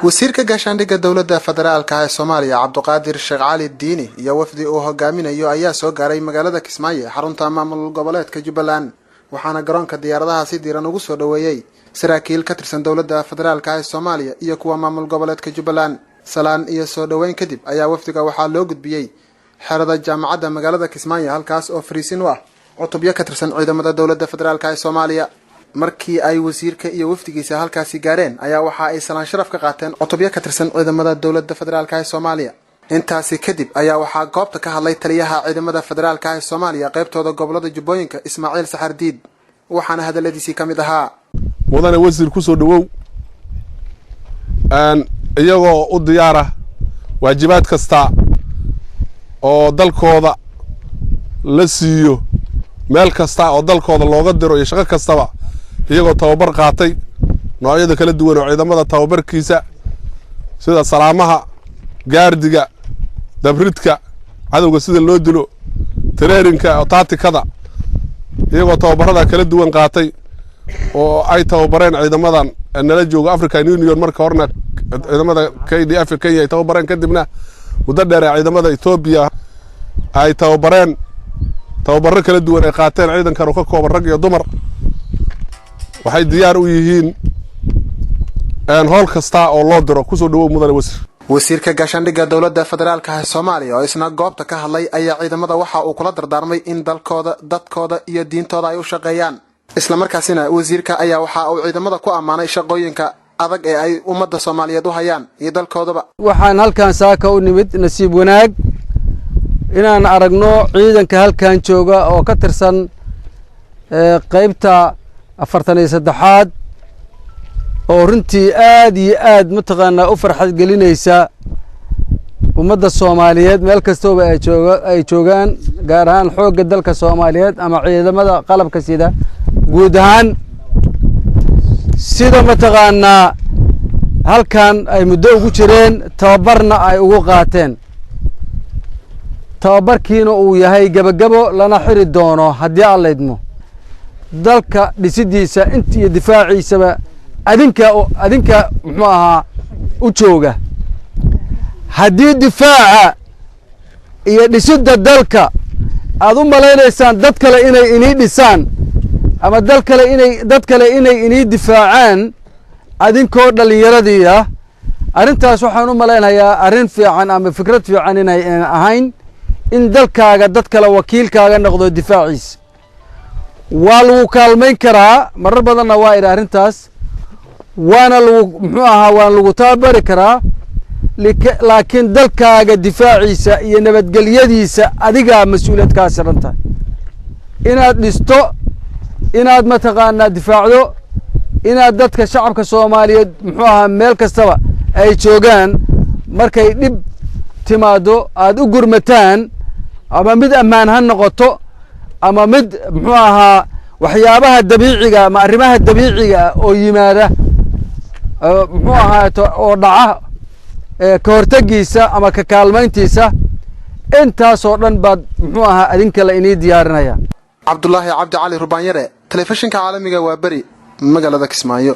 Wasiirka gaashaandhigga Dowladda Federaalka ee Soomaaliya, Cabduqaadir Sheekh Cali Diini, iyo wafdi uu hogaaminayo ayaa soo gaaray magaalada Kismaayo ee xarunta maamul goboleedka Jubbaland, waxaana garoonka diyaaradaha si diiran ugu soo dhoweeyey saraakiil ka tirsan Dowladda Federaalka ee Soomaaliya iyo kuwa maamul goboleedka Jubbaland. Salaan iyo soo dhoweyn kadib ayaa wafdiga waxaa loo gudbiyey xerada jaamacadda magaalada Kismaayo, halkaas oo fariisin u ah cutubyo ka tirsan ciidamada Dowladda Federaalka ee Soomaaliya. Markii ay wasiirka iyo wafdigiisa halkaasi gaareen ayaa waxa ay salaan sharaf ka qaateen cutubyo ka tirsan ciidamada Dowladda Federaalka ee Soomaaliya. Intaasi kadib ayaa waxaa goobta ka hadlay taliyaha ciidamada federaalka ee Soomaaliya qaybtooda gobolada Jubbooyinka, Ismaaciil Saxardiid, waxaana hadaladiisii ka mid ahaa: Mudane wasiir, ku soo dhowow, iyagoo u diyaara waajibaad kasta oo dalkooda la siiyo, meel kasta oo dalkooda looga diro iyo shaqo kastaba, iyagoo tababar qaatay noocyada kala duwan oo ciidamada tababarkiisa, sida salaamaha, gaardiga, dabridka, cadowga sida loo dilo, training-ka oo taatikada, iyagoo tababarada kala duwan qaatay oo ay tababareen ciidamadan nala jooga African Union. Marka horena ciidamada KDF Kenya ay tababareen, kadibna muddo dheer ee ciidamada Etoobiya ay tababareen, tababarro kala duwan ay qaateen. Ciidankan oo ka kooban rag iyo dumar waxay diyaar u yihiin howl kasta oo loo diro. Kusoo dhawow, mudane wasiir. Wasiirka gaashaandhigga Dowladda Federaalka ee Soomaaliya oo isna goobta ka hadlay ayaa ciidamada waxa uu kula dardaarmay in dalkooda, dadkooda iyo diintooda ay u shaqeeyaan. Islamarkaasina wasiirka ayaa waxa uu ciidamada ku ammaanay shaqooyinka adag ee ay ummadda Soomaaliyeed u hayaan iyo dalkoodaba. Waxaan halkan saaka u nimid, nasiib wanaag, inaan aragno ciidanka halkan jooga oo ka tirsan qaybta 43aad, oo runtii aad iyo aad mataqaanaa u farxad gelinaysa ummadda Soomaaliyeed meel kastooba ay jooga ay joogaan, gaar ahaan xoogga dalka Soomaaliyeed ama ciidamada qalabka sida guud ahaan, sida mataqaanaa halkan ay muddo ugu jireen, tababarna ay ugu qaateen, tababarkiina uu yahay gebagabo, lana xiri doono haddii Alla idmo. Dalka dhisidiisa int iyo difaaciisaba adinka muxuu ahaa u jooga. Haddii difaaca iyo dhisidda dalka aad u malaynaysaan dad kale inay inii dhisaan ama dal kale inay dad kale inay inii difaacaan, adinkoo dhallinyaradii ah, arrintaas waxaan u malaynayaa arrin fiican ama fikrad fiican inay ahayn, in dalkaaga dad kale wakiilkaaga noqdo difaaciisa. Waa lagu kaalmayn karaa, marar badanna waa idhi arrintaas, waana lagu muxuu ahaa waana lagu tababari karaa, laakiin dalkaaga difaaciisa iyo nabadgelyadiisa adigaa mas-uuliyad kaa siran tahay inaad dhisto, inaad mataqaanaa difaacdo, inaad dadka shacabka Soomaaliyeed muxuu ahaa meel kastaba ay joogaan markay dhib timaado aad u gurmataan, ama mid ammaan ha noqoto ama mid muxuu ahaa waxyaabaha dabiiciga ama arrimaha dabiiciga oo yimaada muxuu ahaa oo dhaca ka hortegiisa ama ka kaalmayntiisa. Intaasoo dhan baad muxuu ahaa adinka la inii diyaarinaya. Cabdulaahi Cabdi Cali Rubaanyare, Telefishinka Caalamiga Waa Beri, magaalada Kismaayo.